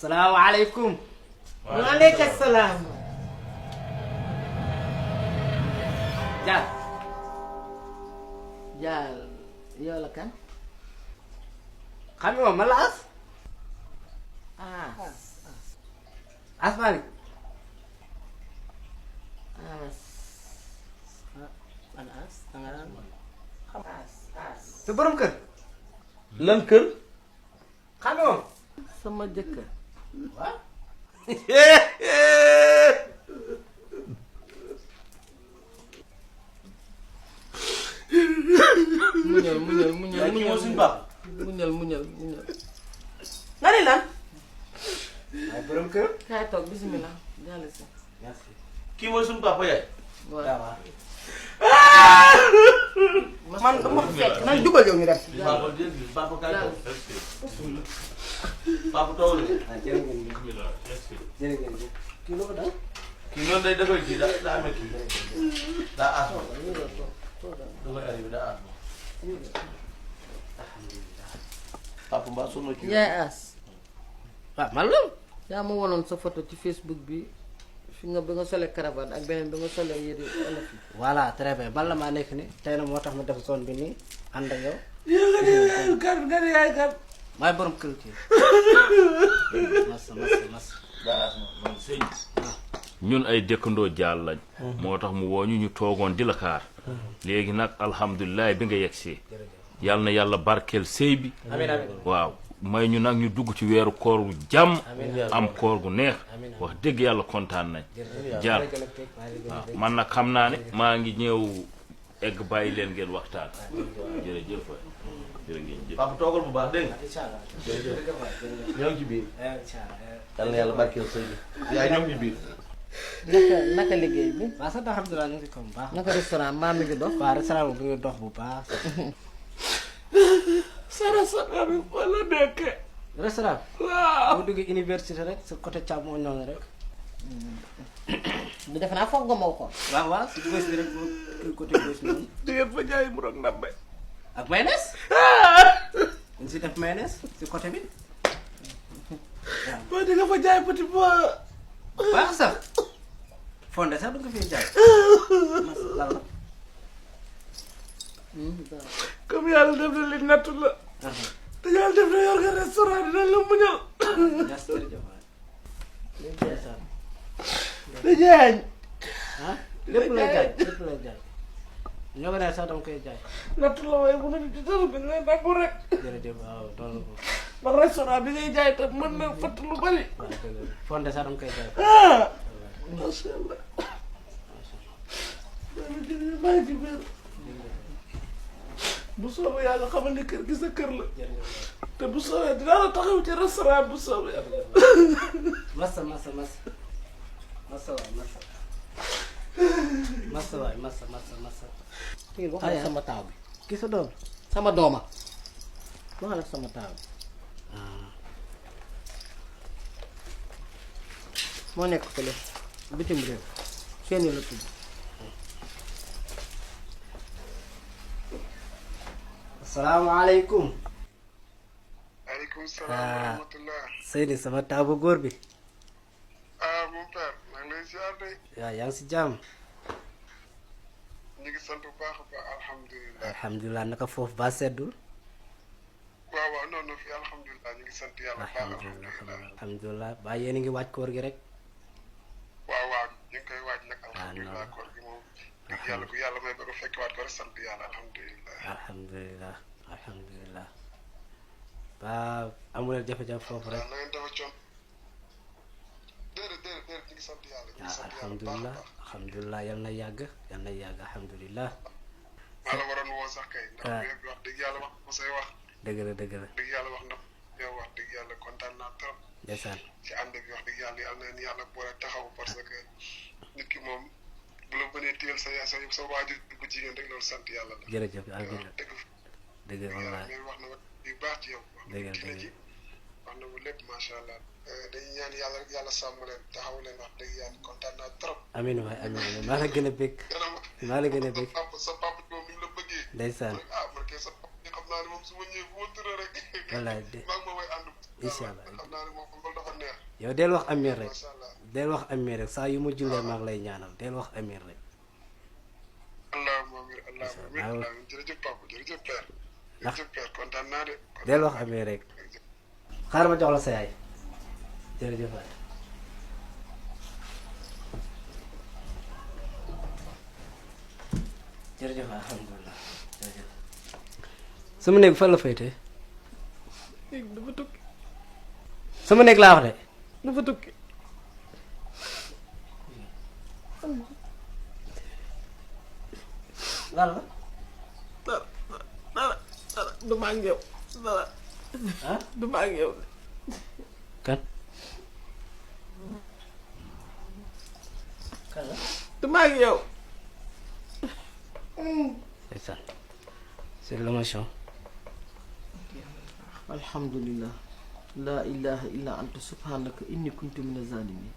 asalaamaaleykum. waaleykum salaam. Jaal. Jaal yow la kan. xam nga man la As. As Malick. man As danga naan xam As. sa borom kër. lan kër. xam nga sama jëkkër. waaw. muñal. nga ni lan. ay borom kër. kaay toog bismillah jàll si. merci. kii mooy suñu papa yaay. waaw. man dama fekk nañ dugal yow ñu dem. papa jërëjëf papa kaay toog. papa toog na. jërë ngeen jëf. kii loo ko daal. kii noonu day dafay kii daa amee kii daa aas moom dafay arrivé daa aas moom. papa mbaa sonn ci. yaay As. waaw man la. yaa ma wonoon sa photo ci Facebook bi fi nga ba nga solee cravate ak beneen ba nga solee yére olof yi. voilà très bien man la maa nekk ni tey nag moo tax ma def zone bi nii ànd ak yow. nga ne yaay kan. maay borom kër kii. massa. daa aas moom man sëñ. ñun ay dëkkandoo jaal lañ. moo tax mu woo ñu toogoon di la xaar. léegi nag alhamdulilah bi nga yegsi. yàlla na yàlla barkeel sëy bi. amiin waaw may ñu nag ñu dugg ci weeru koor gu jàmm. am koor gu neex. wax dëgg yàlla kontaan nañ. jaal waaw man nag xam naa ne maa ngi ñëw egg bàyyi leen ngeen waxtaan. jërëjëf waay jërëjëf. papa toogal bu baax dégg nga. ñoo ngi ci biir. yàlla na yàlla barkeel sëy bi. yaay ñoo ngi ci biir. naka liggéey bi. waaw sant alhamdulilah ñu ngi si kaw bu baax. naka restaurant mbaa mi ngi dox. waaw restaurant bi ngi dox bu baax. restaurant bi fa la nekkee. restaurant. waaw. boo duggee université rek sa côté càmm ñoo rek. du defe naa foog nga ma waxoon. waaw si gauche bi rek côté gauche bi noonu. di ngeen fa jaay mu roog ndambe. ak mayonnaise. dañ si def mayonnaise si côté bi. waaw di nga fa jaay petit pois. baax sax. fonde sax du nga fiy jaay. lan la. comme yàlla def na li nattu la. te yàlla def na yor nga restaurant dinañ la muñal. merci jërëjëf waay. da jaañ. ah lépp lay jaay lépp lay jaay. ñoo ko nee sax dama koy jaay. nattu la waaye bu ne di dara bi ngay nangu rek. jërëjëf waaw toll ko. ndax restaurant bi ngay jaay tam mën na fëtt lu bari. waaw dëgg la fonde sax dama koy jaay. ah macha allah. maa ngi ci biir. bu soobee yàlla xamal ni kër gi sa kër la. te bu soobee dinaa la taxaw ci restaurant bu soobee yàlla. massa waay massa. kii waxal sama taaw bi. ki sa doom. sama dooma waxal ak sama taaw bi. moo nekk fële bitim réew seeni la tudd. asalaamaaleykum. maaleykum salaam wa rahmatulah. Seydi sama taaw bu góor bi. mon père maa ngi lay ziar de. waaw yaa ngi si jàmm. ñu ngi sant bu baax a baax alhamdulilah. alhamdulilah naka foofu ba seddul. waaw non fi alhamdulilah ñu ngi sant yàlla baax alhamdulilah. alhamdulilah ba yéen a ngi waaj koor gi rek. waaw ñu ngi koy waaj nag alhamdulilah koor gi moom. dëgg yàlla bu yàlla may ba ko fekkewaat ko rek sant yàlla alhamdulilah. alhamdulilah ba amuleen jafe-jafe foofu rek. waaw na ngeen dafa coon. déedéet ñu ngi sant yàlla. ñu ngi sant yàlla bu baax a baax alhamdulilah yal na yàgg alhamdulilah. maa la waroon woo sax kay. ndax wax dëgg yàlla wax ko say wax. dëgg la. dëgg yàlla wax na yow wax dëgg yàlla kontaan naa trop. ndeysaan. ci ànd bi wax dëgg yàlla yal na leen yàlla boole taxaw parce que nit ki moom bu la mënee téyel sa waajur bu jigéen rek loolu sant yàlla la. jërëjëf dëgg wallaay mais wax na yu baax ci yow. dëgg ji wax na bu lépp macha allah. dañuy ñaan yàlla rek yàlla sàmm leen taxaw leen wax dëgg yàlla kontaan naa trop. amiin waay amiin maa la gën a bëgg. maa la gën a bëgg sa papa moom ni mu la bëggee. ndeysaan. man kay sa papa nga xam xam naa ne moom su ma ñëwee bu ma turee rek. wallaay de maa ngi ma may ànd. incha allah xam naa ne moom loolu dafa neex. yow del wax Amir rek macha allah. del wax Amir rek saa yu ma jullee maa ngi lay ñaanal del wax Amir rek. allahumma amiin allahumma amiin jërëjëf papa jërëjëf père. jërëjëf père kontaan naa de. del wax Amir rek xaaral ma jox la sa yaay jërëjëf waay. jërëjëf alhamdulilah jërëjëf. sama néeg fan la féetee. dafa tukki. sama néeg laa wax de. dafa tukki. lan la. dara du ma ak yow dara. ah du ma ak yow. kan. kan la. du ma ak yow. c'est ça c'est l'émotion. alhamdulillah. la ilaha illa anta subhanaka inni kuntu mina zalimin.